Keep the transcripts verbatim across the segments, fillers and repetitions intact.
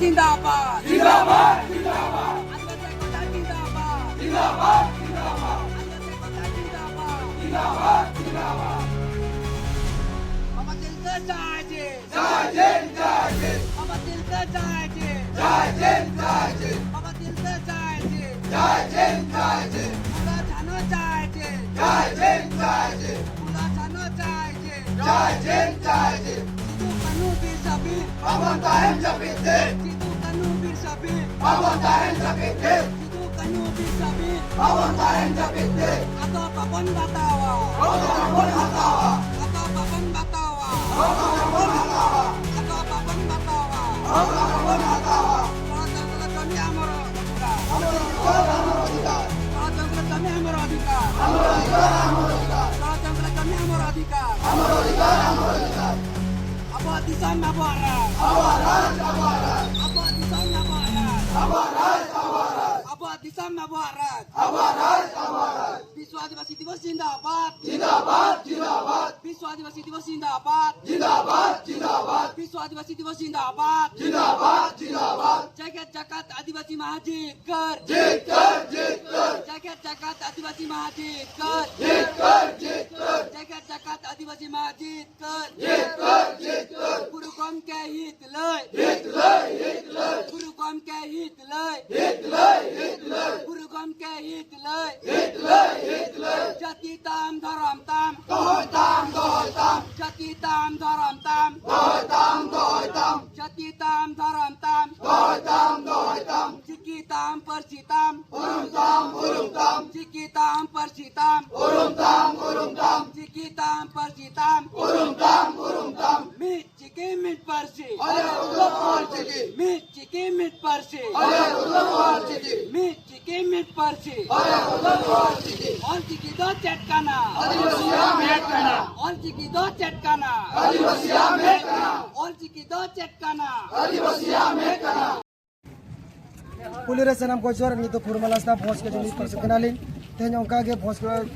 ᱡᱤᱱᱫᱟᱵᱟᱫ, ᱡᱤᱱᱫᱟᱵᱟᱫ, ᱡᱤᱱᱫᱟᱵᱟᱫ᱾ ᱟᱹᱫᱤᱵᱟᱹᱥᱤ ᱮᱠᱚᱛᱟ ᱡᱤᱱᱫᱟᱵᱟᱫ, ᱡᱤᱱᱫᱟᱵᱟᱫ, ᱡᱤᱱᱫᱟᱵᱟᱫ᱾ ᱟᱹᱫᱤᱵᱟᱹᱥᱤ ᱮᱠᱚᱛᱟ ᱡᱤᱱᱫᱟᱵᱟᱫ, ᱡᱤᱱᱫᱟᱵᱟᱫ, ᱡᱤᱱᱫᱟᱵᱟᱫ᱾ ᱵᱟᱵᱟ ᱛᱤᱞᱠᱟᱹ ᱡᱟᱭ ᱡᱤᱱ, ᱡᱟᱭ ᱡᱤᱱ, ᱡᱟᱭ ᱡᱤᱱ᱾ ᱵᱟᱵᱟ ᱛᱤᱞᱠᱟᱹ ᱡᱟᱭ ᱡᱤᱱ, ᱡᱟᱭ ᱡᱤᱱ, ᱡᱟᱭ ᱡᱤᱱ᱾ ᱵᱟᱵᱟ ᱛᱤᱞᱠᱟᱹ ᱡᱟᱭ ᱡᱤᱱ, ᱡᱟᱭ ᱡᱤᱱ, ᱡᱟᱭ ᱡᱤᱱ᱾ ᱯᱷᱩᱞᱚ ᱡᱷᱟᱱᱚ ᱡᱟᱭ ᱡᱤᱱ, ᱡᱟᱭ ᱡᱤᱱ, ᱡᱟᱭ ᱡᱤᱱ᱾ ᱯᱷᱩᱞᱚ ᱡᱷᱟᱱᱚ ᱡᱟᱭ ᱡᱤᱱ, ᱡᱟᱭ ᱡᱤᱱ, ᱡᱟᱭ ᱡᱤᱱ᱾ ᱥᱤᱫᱩ ᱠᱟᱹᱱᱦᱩ ᱵᱤᱨ ᱥᱟ ᱵᱤᱨ, ᱵᱟᱵᱚᱱ ᱛᱟᱦᱮᱱ ᱡᱟᱹᱯᱤᱫ ᱛᱮ᱾ ᱥᱤᱫᱩ ᱠᱟᱹᱱᱦᱩ ᱵᱤᱨ ᱥᱟ ᱵᱤᱨ, ᱵᱟᱵᱚᱱ ᱛᱟᱦᱮᱱ ᱡᱟᱹᱯᱤᱫ ᱛᱮ᱾ ᱥᱤᱫᱩ ᱠᱟᱹᱱᱦᱩ ᱵᱤᱨ ᱥᱟ ᱵᱤᱨ, ᱵᱟᱵᱚᱱ ᱛᱟᱦᱮᱱ ᱡᱟᱹᱯᱤᱫ ᱛᱮ᱾ ᱟᱫᱚ ᱵᱟᱵᱚᱱ ᱵᱟᱛᱟᱣᱟ, ᱟᱫᱚ ᱵᱟᱵᱚᱱ ᱦᱟᱛᱟᱣᱟ᱾ ᱟᱫᱚ ᱵᱟᱵᱚᱱ ᱵᱟᱛᱟᱣᱟ, ᱟᱫᱚ ᱵᱟᱵᱚᱱ ᱦᱟᱛᱟᱣᱟ᱾ ᱟᱫᱚ ᱵᱟᱵᱚᱱ ᱵᱟᱛᱟᱣᱟ, ᱟᱫᱚ ᱵᱟᱵᱚᱱ ᱦᱟᱛᱟᱣᱟ᱾ ᱜᱚᱱᱚᱛᱚᱱᱛᱨᱚ ᱡᱚᱢᱤ ᱟᱢᱚᱨ ᱚᱫᱷᱤᱠᱟᱨ, ᱟᱢᱚᱨ ᱚᱫᱷᱤᱠᱟᱨ, ᱟᱢᱚᱨ ᱚᱫᱷᱤᱠᱟᱨ᱾ ᱜᱚᱱᱚᱛᱚᱱᱛᱨᱚ ᱡᱚᱢᱤ ᱟᱢᱚᱨ ᱚᱫᱷᱤᱠᱟᱨ, ᱟᱢᱚᱨ ᱚᱫᱷᱤᱠᱟᱨ, ᱟᱢᱚᱨ ᱚᱫᱷᱤᱠᱟᱨ᱾ ᱜᱚᱱᱚᱛᱚᱱᱛᱨᱚ ᱡᱚᱢᱤ ᱟᱢᱚᱨ ᱚᱫᱷᱤᱠᱟᱨ, ᱟᱢᱚᱨ ᱚᱫᱷᱤᱠᱟᱨ, ᱟᱢᱚᱨ ᱚᱫᱷᱤᱠᱟᱨ᱾ ᱟᱵᱚᱣᱟᱜ ᱫᱤᱥᱚᱢ ᱟᱵᱚᱣᱟᱜ ᱨᱟᱡᱽ, ᱟᱵᱚᱣᱟᱜ ᱨᱟᱡᱽ ᱟᱵᱚᱣᱟᱜ ᱨᱟᱡᱽ᱾ ᱟᱵᱚᱣᱟᱜ ᱫᱤᱥᱚᱢ ᱟᱵᱚᱣᱟᱜ ᱨᱟᱡᱽ, ᱟᱵᱚᱣᱟᱜ ᱨᱟᱡᱽ ᱟᱵᱚᱣᱟᱜ ᱨᱟᱡᱽ᱾ ᱟᱵᱚᱣᱟᱜ ᱫᱤᱥᱚᱢ ᱟᱵᱚᱣᱟᱜ ᱨᱟᱡᱽ, ᱟᱵᱚᱣᱟᱜ ᱨᱟᱡᱽ ᱟᱵᱚᱣᱟᱜ ᱨᱟᱡᱽ᱾ ᱵᱤᱥᱣᱚ ᱟᱹᱫᱤᱵᱟᱹᱥᱤ ᱫᱤᱵᱚᱥ ᱡᱤᱱᱫᱟᱵᱟᱫ, ᱡᱤᱱᱫᱟᱵᱟᱫ, ᱡᱤᱱᱫᱟᱵᱟᱫ᱾ ᱵᱤᱥᱣᱚ ᱟᱹᱫᱤᱵᱟᱹᱥᱤ ᱫᱤᱵᱚᱥ ᱡᱤᱱᱫᱟᱵᱟᱫ, ᱡᱤᱱᱫᱟᱵᱟᱫ, ᱡᱤᱱᱫᱟᱵᱟᱫ᱾ ᱵᱤᱥᱣᱚ ᱟᱹᱫᱤᱵᱟᱹᱥᱤ ᱫᱤᱵᱚᱥ ᱡᱤᱱᱫᱟᱵᱟᱫ, ᱡᱤᱱᱫᱟᱵᱟᱫ, ᱡᱤᱱᱫᱟᱵᱟᱫ᱾ ᱡᱮᱜᱮᱛ ᱡᱟᱠᱟᱛ ᱟᱹᱫᱤᱵᱟᱹᱥᱤ ᱢᱟᱦᱟ ᱡᱤᱛᱠᱟᱹᱨ, ᱡᱤᱛᱠᱟᱹᱨ, ᱡᱤᱛᱠᱟᱹᱨ᱾ ᱡᱮᱜᱮᱛ ᱡᱟᱠᱟᱛ ᱟᱹᱫᱤᱵᱟᱹᱥᱤ ᱢᱟᱦᱟ ᱡᱤᱛᱠᱟᱹᱨ, ᱡᱤᱛᱠᱟᱹᱨ, ᱡᱤᱛᱠᱟᱹᱨ᱾ ᱡᱮᱜᱮᱛ ᱡᱟᱠᱟᱛ ᱟᱹᱫᱤᱵᱟᱹᱥᱤ ᱢᱟᱦᱟ ᱡᱤᱛᱠᱟᱹᱨ, ᱡᱤᱛᱠᱟᱹᱨ, ᱡᱤᱛᱠᱟᱹᱨ᱾ ᱜᱩᱨᱩ ᱜᱚᱢᱠᱮ ᱦᱤᱛ ᱞᱟᱹᱭ, ᱦᱤᱛ ᱞᱟᱹᱭ, ᱦᱤᱛ ᱞᱟᱹᱭ᱾ ᱜᱩᱨᱩ ᱜᱚᱢᱠᱮ ᱦᱤᱛ ᱞᱟᱹᱭ, ᱦᱤᱛ ᱞᱟᱹᱭ, ᱦᱤᱛ ᱞᱟᱹᱭ᱾ ᱜᱩᱨᱩ ᱜᱚᱢᱠᱮ ᱦᱤᱛ ᱞᱟᱹᱭ, ᱦᱤᱛ ᱞᱟᱹᱭ, ᱦᱤᱛ ᱞᱟᱹᱭ᱾ ᱡᱟᱹᱛᱤ ᱛᱟᱢ ᱫᱷᱚᱨᱚᱢ ᱛᱟᱢ, ᱫᱚᱦᱚᱭ ᱛᱟᱢ, ᱫᱚᱦᱚᱭ ᱛᱟᱢ᱾ ᱡᱟᱹᱛᱤ ᱛᱟᱢ ᱫᱷᱚᱨᱚᱢ ᱛᱟᱢ, ᱫᱚᱦᱚᱭ ᱛᱟᱢ, ᱫᱚᱦᱚᱭ ᱛᱟᱢ᱾ ᱡᱟᱹᱛᱤ ᱛᱟᱢ ᱫᱷᱚᱨᱚᱢ ᱛᱟᱢ, ᱫᱚᱦᱚᱭ ᱛᱟᱢ, ᱫᱚᱦᱚᱭ ᱛᱟᱢ᱾ ᱪᱤᱠᱤ ᱛᱟᱢ ᱯᱟᱹᱨᱥᱤ ᱛᱟᱢ, ᱩᱨᱩᱢ ᱛᱟᱢ, ᱩᱨᱩᱢ ᱛᱟᱢ᱾ ᱪᱤᱠᱤ ᱛᱟᱢ ᱯᱟᱹᱨᱥᱤ ᱛᱟᱢ, ᱩᱨᱩᱢ ᱛᱟᱢ, ᱩᱨᱩᱢ ᱛᱟᱢ᱾ ᱪᱤᱠᱤ ᱛᱟᱢ ᱯᱟᱹᱨᱥᱤ ᱛᱟᱢ, ᱩᱨᱩᱢ ᱛᱟᱢ, ᱩᱨᱩᱢ ᱛᱟᱢ᱾ ᱢᱤᱫ ᱪᱤᱠᱤ ᱢᱤᱫ ᱯᱟᱹᱨᱥᱤ, ᱟᱞᱮᱭᱟᱜ ᱩᱨᱜᱟᱹᱱ ᱚᱞ ᱪᱤᱠᱤ᱾ ᱢᱤᱫ ᱪᱤᱠᱤ ᱢᱤᱫ ᱯᱟᱹᱨᱥᱤ, ᱟᱞᱮᱭᱟᱜ ᱩᱨᱜᱟᱹᱱ ᱚᱞ ᱪᱤᱠᱤ᱾ ᱢᱤᱫ ᱪᱤᱠᱤ ᱢᱤᱫ ᱯᱟᱹᱨᱥᱤ, ᱟᱞᱮᱭᱟᱜ ᱩᱨᱜᱟᱹᱱ ᱚᱞ ᱪᱤᱠᱤ᱾ ᱚᱞ ᱪᱤᱠᱤ ᱫᱚ ᱪᱮᱫ ᱠᱟᱱᱟ? ᱟᱹᱫᱤᱵᱟᱹᱥᱤᱭᱟᱜ ᱢᱮᱫ ᱠᱟᱱᱟ᱾ ᱚᱞ ᱪᱤᱠᱤ ᱫᱚ ᱪᱮᱫ ᱠᱟᱱᱟ? ᱟᱹᱫᱤᱵᱟᱹᱥᱤᱭᱟᱜ ᱢᱮᱫ ᱠᱟᱱᱟ᱾ ᱚᱞ ᱪᱤᱠᱤ ᱫᱚ ᱪᱮᱫ ᱠᱟᱱᱟ? ᱟᱹᱫᱤᱵᱟᱹᱥᱤᱭᱟᱜ ᱢᱮᱫ ᱠᱟᱱᱟ᱾ ᱯᱩᱭᱞᱩ ᱨᱮ ᱥᱟᱱᱟᱢ ᱠᱚ ᱡᱚᱦᱟᱨ, ᱤᱧ ᱫᱚ ᱯᱷᱩᱨᱢᱟᱞ ᱦᱟᱸᱥᱫᱟ, ᱵᱷᱚᱸᱡᱽ ᱠᱟᱹᱡᱩᱞᱤ ᱯᱟᱨᱥᱮ ᱠᱟᱱᱟᱞᱤᱧ᱾ ᱛᱮᱦᱮᱧ ᱚᱱᱠᱟ ᱜᱮ ᱵᱷᱚᱸᱡᱽ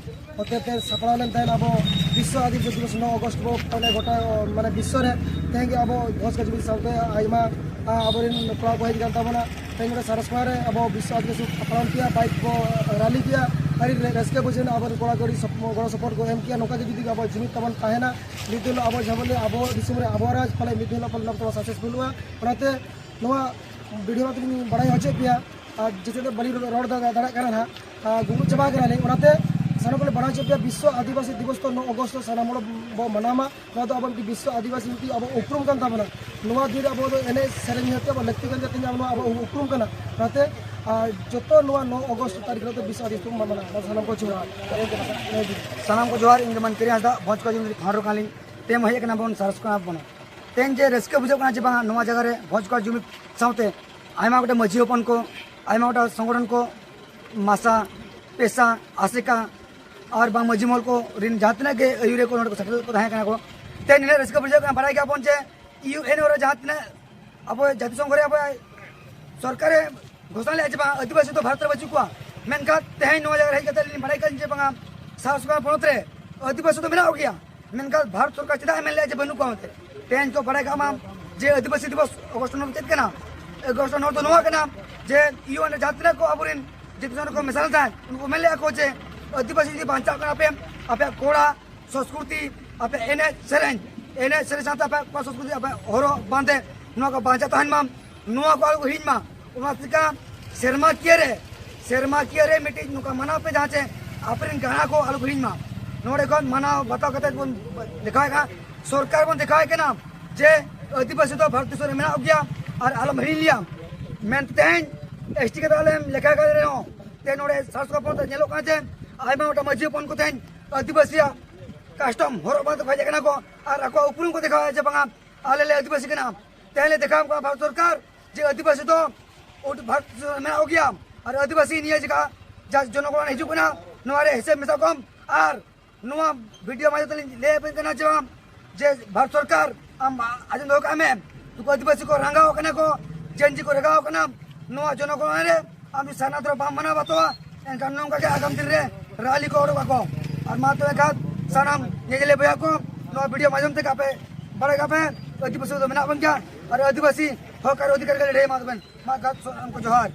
ᱦᱚᱛᱮᱛᱮ ᱥᱟᱯᱲᱟᱣ ᱞᱮᱱ ᱛᱟᱦᱮᱸᱫ ᱟᱵᱚ ᱵᱤᱥᱥᱚ ᱟᱹᱫᱤᱵᱟᱹᱥᱤ ᱫᱤᱵᱚᱥ ᱱᱚ ᱚᱜᱚᱥᱴ ᱵᱚ ᱯᱟᱞᱮ ᱜᱚᱴᱟ, ᱢᱟᱱᱮ, ᱵᱤᱥᱥᱚ ᱨᱮ᱾ ᱛᱮᱦᱮᱧ ᱜᱮ ᱟᱵᱚ ᱵᱷᱚᱸᱡᱽ ᱠᱟᱹᱡᱩᱞᱤ ᱥᱟᱶᱛᱮ ᱟᱭᱢᱟ ᱟᱵᱚᱨᱮᱱ ᱠᱚᱲᱟ ᱠᱚ ᱦᱮᱡ ᱟᱠᱟᱱ ᱛᱟᱵᱚᱱᱟ᱾ ᱛᱮᱦᱮᱧ ᱱᱚᱰᱮ ᱥᱟᱨᱚᱥ ᱯᱟᱲᱟ ᱨᱮ ᱟᱵᱚ ᱵᱤᱥᱥᱚ ᱟᱹᱫᱤᱵᱟᱹᱥᱤ ᱯᱟᱞᱚᱱ ᱠᱮᱜᱼᱟ, ᱵᱟᱭᱤᱠ ᱠᱚ ᱨᱟᱞᱤ ᱠᱮᱜᱼᱟ᱾ ᱟᱹᱰᱤ ᱨᱟᱹᱥᱠᱟᱹ ᱵᱩᱡᱷᱟᱹᱣ ᱮᱱᱟ, ᱟᱵᱚᱨᱮᱱ ᱠᱚᱲᱟ ᱠᱚ ᱟᱹᱰᱤ ᱥᱚᱯ-, ᱜᱚᱲᱚ ᱥᱚᱯᱚᱦᱚᱫ ᱠᱚ ᱮᱢ ᱠᱮᱜᱼᱟ᱾ ᱱᱚᱝᱠᱟ ᱜᱮ ᱡᱩᱫᱤ ᱟᱵᱚ ᱡᱩᱢᱤᱫ ᱛᱟᱵᱚᱱ ᱛᱟᱦᱮᱱᱟ, ᱢᱤᱫ ᱫᱤᱱ ᱦᱤᱞᱳᱜ ᱟᱵᱚ ᱡᱟᱦᱟᱸ ᱵᱚᱱ ᱞᱟᱹᱭᱟ ᱟᱵᱚ ᱫᱤᱥᱚᱢ ᱨᱮ ᱟᱵᱚᱣᱟᱜ ᱨᱟᱡᱽ, ᱯᱟᱞᱮ ᱢᱤᱫ ᱫᱤᱱ ᱦᱤᱞᱳᱜ ᱯᱟᱞᱮ ᱱᱚᱣᱟ ᱥᱟᱠᱥᱮᱥᱯᱷᱩᱞᱚᱜᱼᱟ᱾ ᱚᱱᱟᱛᱮ ᱱᱚᱣᱟ ᱵᱷᱤᱰᱤᱭᱳ ᱢᱟᱛᱚ ᱞᱤᱧ ᱵᱟᱲᱟᱭ ᱦᱚᱪᱚᱭᱮᱫ ᱯᱮᱭᱟ, ᱟᱨ ᱡᱮᱛᱮ ᱫᱚ ᱵᱟᱹᱞᱤᱧ ᱨᱚᱲ ᱫᱟ-, ᱫᱟᱲᱮᱭᱟᱜ ᱠᱟᱱᱟ ᱱᱟᱦᱟᱜ, ᱟᱨ ᱜᱩᱸᱜᱩᱫ ᱪᱟᱵᱟ ᱠᱟᱱᱟᱞᱤᱧ᱾ ᱚᱱᱟᱛᱮ ᱥᱟᱱᱟᱢ ᱠᱚᱞᱮ ᱵᱟᱲᱟᱭ ᱦᱚᱪᱚᱭᱮᱫ ᱯᱮᱭᱟ, ᱵᱤᱥᱥᱚ ᱟᱹᱫᱤᱵᱟᱹᱥᱤ ᱫᱤᱵᱚᱥ ᱫᱚ ᱱᱚ ᱚᱜᱚᱥᱴ ᱥᱟᱱᱟᱢ ᱦᱚᱲ ᱵᱚ ᱢᱟᱱᱟᱣ ᱢᱟ᱾ ᱱᱚᱣᱟ ᱫᱚ ᱟᱵᱚ ᱢᱤᱫᱴᱤᱡ ᱵᱤᱥᱥᱚ ᱟᱹᱫᱤᱵᱟᱹᱥᱤ ᱢᱤᱫᱴᱤᱡ ᱟᱵᱚ ᱩᱯᱨᱩᱢ ᱠᱟᱱ ᱛᱟᱵᱚᱱᱟ᱾ ᱱᱚᱣᱟ ᱫᱤᱱ ᱨᱮ ᱟᱵᱚ ᱫᱚ ᱮᱱᱮᱡ ᱥᱮᱨᱮᱧ ᱦᱚᱛᱮ ᱟᱵᱚ ᱞᱟᱹᱠᱛᱤ ᱠᱟᱱ ᱜᱮᱭᱟ, ᱛᱮᱦᱮᱧ ᱟᱵᱚ ᱱᱚᱣᱟ ᱟᱵᱚ ᱩᱯᱨᱩᱢ ᱠᱟᱱᱟ᱾ ᱚᱱᱟᱛᱮ ᱟᱨ ᱡᱚᱛᱚ ᱱᱚᱣᱟ ᱱᱚ ᱚᱜᱚᱥᱴ ᱛᱟᱹᱨᱤᱠᱷ ᱨᱮ ᱫᱚ ᱵᱤᱥᱥᱚ ᱟᱹᱫᱤᱵᱟᱹᱥᱤ ᱵᱚᱱ ᱢᱟᱱᱟᱣᱟ᱾ ᱥᱟᱱᱟᱢ ᱠᱚ ᱡᱚᱦᱟᱨ᱾ ᱥᱟᱱᱟᱢ ᱠᱚ ᱡᱚᱦᱟᱨ, ᱤᱧ ᱫᱚ ᱢᱟᱱᱠᱤᱨᱤ ᱦᱟᱸᱥᱫᱟ, ᱵᱷᱚᱸᱡᱽ ᱠᱚ ᱡᱩᱢᱤᱫ ᱯᱷᱟᱸᱰᱨᱚ ᱠᱟᱱᱟᱞᱤᱧ᱾ ᱛᱮᱦᱮᱧ ᱦᱮᱡ ᱟᱠᱟᱱᱟ ᱵᱚᱱ ᱥᱟᱨᱚᱥ ᱠᱟᱱᱟ ᱵᱚᱱ᱾ ᱛᱮᱦᱮᱧ ᱡᱮ ᱨᱟᱹᱥᱠᱟᱹ ᱵᱩᱡᱷᱟᱹᱜ ᱠᱟᱱᱟ ᱡᱮ ᱵᱟᱝᱟ ᱱᱚᱣᱟ ᱡᱟᱭᱜᱟ ᱨᱮ ᱵᱷᱚᱸᱡᱽ ᱠᱚ ᱡᱩᱢᱤᱫ ᱥᱟᱶᱛᱮ ᱟᱭᱢᱟ ᱜᱚᱴᱟᱝ ᱢᱟᱹᱡᱷᱤ ᱦᱚᱯᱚᱱ ᱠᱚ, ᱟᱭᱢᱟ ᱜᱚᱴᱟᱝ ᱥᱚᱝᱜᱚᱴᱷᱚᱱ ᱠᱚ, ᱢᱟᱥᱟ, ᱯᱮᱥᱟ, ᱟᱥᱮᱠᱟ ᱟᱨ ᱵᱟᱝ ᱢᱟᱹᱡᱷᱤ ᱢᱚᱦᱚᱞ ᱠᱚ ᱨᱤᱱ ᱡᱟᱦᱟᱸ ᱛᱤᱱᱟᱹᱜ ᱜᱮ ᱟᱹᱭᱩᱨᱤᱭᱟᱹ ᱠᱚ ᱱᱚᱰᱮ ᱠᱚ ᱥᱮᱴᱮᱨ ᱠᱚ ᱛᱟᱦᱮᱸ ᱠᱟᱱᱟ ᱠᱚ᱾ ᱛᱮᱦᱮᱧ ᱱᱤᱱᱟᱹᱜ ᱨᱟᱹᱥᱠᱟᱹ ᱵᱩᱡᱷᱟᱹᱜ ᱠᱟᱱᱟ᱾ ᱵᱟᱲᱟᱭ ᱜᱮᱭᱟᱵᱚᱱ ᱡᱮ ᱤᱭᱩ ᱮᱱ ᱨᱮ ᱡᱟᱦᱟᱸ ᱛᱤᱱᱟᱹᱜ ᱟᱵᱚ ᱡᱟᱹᱛᱤ ᱥᱚᱝᱜᱷᱚ ᱨᱮ ᱟᱵᱚ ᱥᱚᱨᱠᱟᱨᱮ ᱜᱷᱳᱥᱚᱱᱟ ᱞᱮᱫᱼᱟ ᱡᱮ ᱵᱟᱝ ᱟᱹᱫᱤᱵᱟᱹᱥᱤ ᱫᱚ ᱵᱷᱟᱨᱚᱛ ᱨᱮ ᱵᱟᱹᱪᱩᱜ ᱠᱚᱣᱟ, ᱢᱮᱱᱠᱷᱟᱱ ᱛᱮᱦᱮᱧ ᱱᱚᱣᱟ ᱡᱟᱭᱜᱟ ᱨᱮ ᱦᱮᱡ ᱠᱟᱛᱮ ᱞᱤᱧ ᱵᱟᱲᱟᱭ ᱠᱟᱱᱟ ᱡᱮ ᱵᱟᱝᱟ ᱥᱟᱦᱟᱥᱠᱟᱱ ᱯᱚᱱᱚᱛ ᱨᱮ ᱟᱹᱫᱤᱵᱟᱹᱥᱤ ᱫᱚ ᱢᱮᱱᱟᱜ ᱠᱚᱜᱮᱭᱟ, ᱢᱮᱱᱠᱷᱟᱱ ᱵᱷᱟᱨᱚᱛ ᱥᱚᱨᱠᱟᱨ ᱪᱮᱫᱟᱜ ᱮ ᱢᱮᱱ ᱞᱮᱫᱼᱟ ᱡᱮ ᱵᱟᱹᱱᱩᱜ ᱠᱚᱣᱟ ᱢᱮᱱᱛᱮ? ᱛᱮᱦᱮᱧ ᱠᱚ ᱵᱟᱲᱟᱭ ᱠᱟᱜ ᱢᱟ ᱡᱮ ᱟᱹᱫᱤᱵᱟᱹᱥᱤ ᱫᱤᱵᱚᱥ ᱚᱜᱚᱥᱴ ᱱᱚ ᱫᱚ ᱪᱮᱫ ᱠᱟᱱᱟ? ᱚᱜᱚᱥᱴ ᱱᱚ ᱫᱚ ᱱᱚᱣᱟ ᱠᱟᱱᱟ ᱡᱮ ᱤᱭᱩ ᱮᱱ ᱨᱮ ᱡᱟᱦᱟᱸ ᱛᱤᱱᱟᱹᱜ ᱠᱚ ᱟᱵᱚᱨᱮᱱ ᱡᱟᱹᱛᱤ ᱥᱚᱝᱜᱷᱚ ᱠᱚ ᱢᱮᱥᱟ ᱞᱮᱱ ᱛᱟᱦᱮᱸᱫ, ᱩᱱᱠᱩ ᱢᱮᱱ ᱞᱮᱫᱼᱟ ᱠᱚ ᱡᱮ ᱟᱹᱫᱤᱵᱟᱹᱥᱤ ᱡᱩᱫᱤ ᱵᱟᱧᱪᱟᱜ ᱠᱟᱱᱟ ᱯᱮ, ᱟᱯᱮᱭᱟᱜ ᱠᱚᱲᱟ ᱥᱚᱸᱥᱠᱨᱤᱛᱤ, ᱟᱯᱮ ᱮᱱᱮᱡ ᱥᱮᱨᱮᱧ, ᱮᱱᱮᱡ ᱥᱮᱨᱮᱧ ᱥᱟᱶᱛᱮ ᱟᱯᱮ ᱠᱚᱲᱟ ᱥᱚᱸᱥᱠᱨᱤᱛᱤ, ᱟᱯᱮ ᱦᱚᱨᱚᱜ ᱵᱟᱸᱫᱮ, ᱱᱚᱣᱟ ᱠᱚ ᱵᱟᱧᱪᱟᱣ ᱛᱟᱦᱮᱱ ᱢᱟ, ᱱᱚᱣᱟ ᱠᱚ ᱟᱞᱚ ᱠᱚ ᱦᱤᱲᱤᱧ ᱢᱟ᱾ ᱚᱱᱟ ᱪᱤᱠᱟ ᱥᱮᱨᱢᱟ ᱠᱤᱭᱟᱹ ᱨᱮ, ᱥᱮᱨᱢᱟ ᱠᱤᱭᱟᱹ ᱨᱮ ᱢᱤᱫᱴᱤᱡ ᱱᱚᱝᱠᱟ ᱢᱟᱱᱟᱣ ᱯᱮ, ᱡᱟᱦᱟᱸ ᱪᱮ ᱟᱯᱮᱨᱮᱱ ᱜᱟᱬᱟ ᱠᱚ ᱟᱞᱚ ᱠᱚ ᱦᱤᱲᱤᱧ ᱢᱟ᱾ ᱱᱚᱰᱮ ᱠᱷᱚᱱ ᱢᱟᱱᱟᱣ ᱵᱟᱛᱟᱣ ᱠᱟᱛᱮ ᱵᱚᱱ ᱫᱮᱠᱷᱟᱣᱮᱫ ᱠᱟᱱᱟ, ᱥᱚᱨᱠᱟᱨ ᱵᱚᱱ ᱫᱮᱠᱷᱟᱣᱮᱫ ᱠᱟᱱᱟ ᱡᱮ ᱟᱹᱫᱤᱵᱟᱹᱥᱤ ᱫᱚ ᱵᱷᱟᱨᱚᱛ ᱫᱤᱥᱚᱢ ᱨᱮ ᱢᱮᱱᱟᱜ ᱠᱚᱜᱮᱭᱟ ᱟᱨ ᱟᱞᱚᱢ ᱦᱤᱲᱤᱧ ᱞᱮᱭᱟ ᱢᱮᱱᱛᱮ᱾ ᱛᱮᱦᱮᱧ ᱮᱥ ᱴᱤ ᱠᱟᱛᱮ ᱟᱞᱮᱢ ᱞᱮᱠᱷᱟ ᱠᱟᱛᱮ ᱨᱮᱦᱚᱸ ᱛᱮ ᱱᱚᱰᱮ ᱥᱟᱨᱚᱥᱠᱟ ᱯᱚᱱᱚᱛ ᱨᱮ ᱧᱮᱞᱚᱜ ᱠᱟᱱᱟ ᱡᱮ ᱟᱭᱢᱟ ᱜᱚᱴᱟᱝ ᱢᱟᱹᱡᱷᱤ ᱦᱚᱯᱚᱱ ᱠᱚ ᱛᱮᱦᱮᱧ ᱟᱹᱫᱤᱵᱟᱹᱥᱤᱭᱟᱜ ᱠᱟᱥᱴᱚᱢ ᱦᱚᱨᱚᱜ ᱵᱟᱸᱫᱮ ᱠᱚ ᱦᱮᱡ ᱟᱠᱟᱱᱟ ᱠᱚ ᱟᱨ ᱟᱠᱚᱣᱟᱜ ᱩᱯᱨᱩᱢ ᱠᱚ ᱫᱮᱠᱷᱟᱣᱟ ᱡᱮ ᱵᱟᱝᱟ ᱟᱞᱮ ᱞᱮ ᱟᱹᱫᱤᱵᱟᱹᱥᱤ ᱠᱟᱱᱟ᱾ ᱛᱮᱦᱮᱧ ᱞᱮ ᱫᱮᱠᱷᱟᱣ ᱠᱚᱣᱟ ᱵᱷᱟᱨᱚᱛ ᱥᱚᱨᱠᱟᱨ ᱡᱮ ᱟᱹᱫᱤᱵᱟᱹᱥᱤ ᱫᱚ ᱳᱴ ᱵᱷᱟᱨᱚᱛ ᱫᱤᱥᱚᱢ ᱨᱮ ᱢᱮᱱᱟᱜ ᱠᱚᱜᱮᱭᱟ ᱟᱨ ᱟᱹᱫᱤᱵᱟᱹᱥᱤ ᱱᱤᱭᱟᱹ ᱡᱟᱭᱜᱟ ᱡᱟ ᱡᱚᱱᱚᱜᱚᱬ ᱦᱤᱡᱩᱜ ᱠᱟᱱᱟ, ᱱᱚᱣᱟ ᱨᱮ ᱦᱤᱥᱟᱹᱵ ᱢᱮᱥᱟ ᱠᱚᱢ᱾ ᱟᱨ ᱱᱚᱣᱟ ᱵᱷᱤᱰᱤᱭᱳ ᱢᱟᱫᱽᱫᱷᱚᱢ ᱛᱮᱞᱤᱧ ᱞᱟᱹᱭ ᱟᱵᱮᱱ ᱠᱟᱱᱟ ᱡᱮ ᱵᱟᱝ, ᱡᱮ ᱵᱷᱟᱨᱚᱛ ᱥᱚᱨᱠᱟᱨ ᱟᱢ ᱟᱸᱡᱚᱢ ᱫᱚᱦᱚ ᱠᱟᱜ ᱢᱮ, ᱱᱩᱠᱩ ᱟᱹᱫᱤᱵᱟᱹᱥᱤ ᱠᱚ ᱨᱟᱸᱜᱟᱣ ᱠᱟᱱᱟ ᱠᱚ, ᱡᱮᱱᱡᱤ ᱠᱚ ᱨᱟᱸᱜᱟᱣ ᱠᱟᱱᱟ᱾ ᱱᱚᱣᱟ ᱡᱚᱱᱚᱜᱚᱬ ᱨᱮ ᱟᱢ ᱡᱩᱫᱤ ᱥᱟᱨᱱᱟ ᱫᱷᱚᱨᱚᱢ ᱵᱟᱢ ᱢᱟᱱᱟᱣ ᱵᱟᱛᱟᱣᱟ, ᱮᱱᱠᱷᱟᱱ ᱱᱚᱝᱠᱟ ᱜᱮ ᱟᱜᱟᱢ ᱫᱤᱱ ᱨᱮ ᱨᱟᱞᱤ ᱠᱚ ᱚᱰᱚᱠ ᱟᱠᱚ᱾ ᱟᱨ ᱢᱟ ᱛᱚᱵᱮ ᱠᱷᱟᱱ ᱥᱟᱱᱟᱢ ᱧᱮᱧᱮᱞᱤᱭᱟᱹ ᱵᱚᱭᱦᱟ ᱠᱚ, ᱱᱚᱣᱟ ᱵᱷᱤᱰᱤᱭᱳ ᱢᱟᱫᱽᱫᱷᱚᱢ ᱛᱮ ᱟᱯᱮ ᱵᱟᱲᱟᱭ ᱠᱟᱜ ᱯᱮ, ᱟᱹᱫᱤᱵᱟᱹᱥᱤ ᱫᱚ ᱢᱮᱱᱟᱜ ᱵᱚᱱ ᱜᱮᱭᱟ ᱟᱨ ᱟᱹᱫᱤᱵᱟᱹᱥᱤ ᱦᱚᱠ ᱟᱨ ᱚᱫᱷᱤᱠᱟᱨ ᱜᱮ ᱞᱟᱹᱲᱦᱟᱹᱭ ᱢᱟ ᱛᱟᱵᱮᱱ᱾ ᱢᱟ ᱜᱟᱛ ᱥᱚ-, ᱩᱱᱠᱩ ᱡᱚᱦᱟᱨ᱾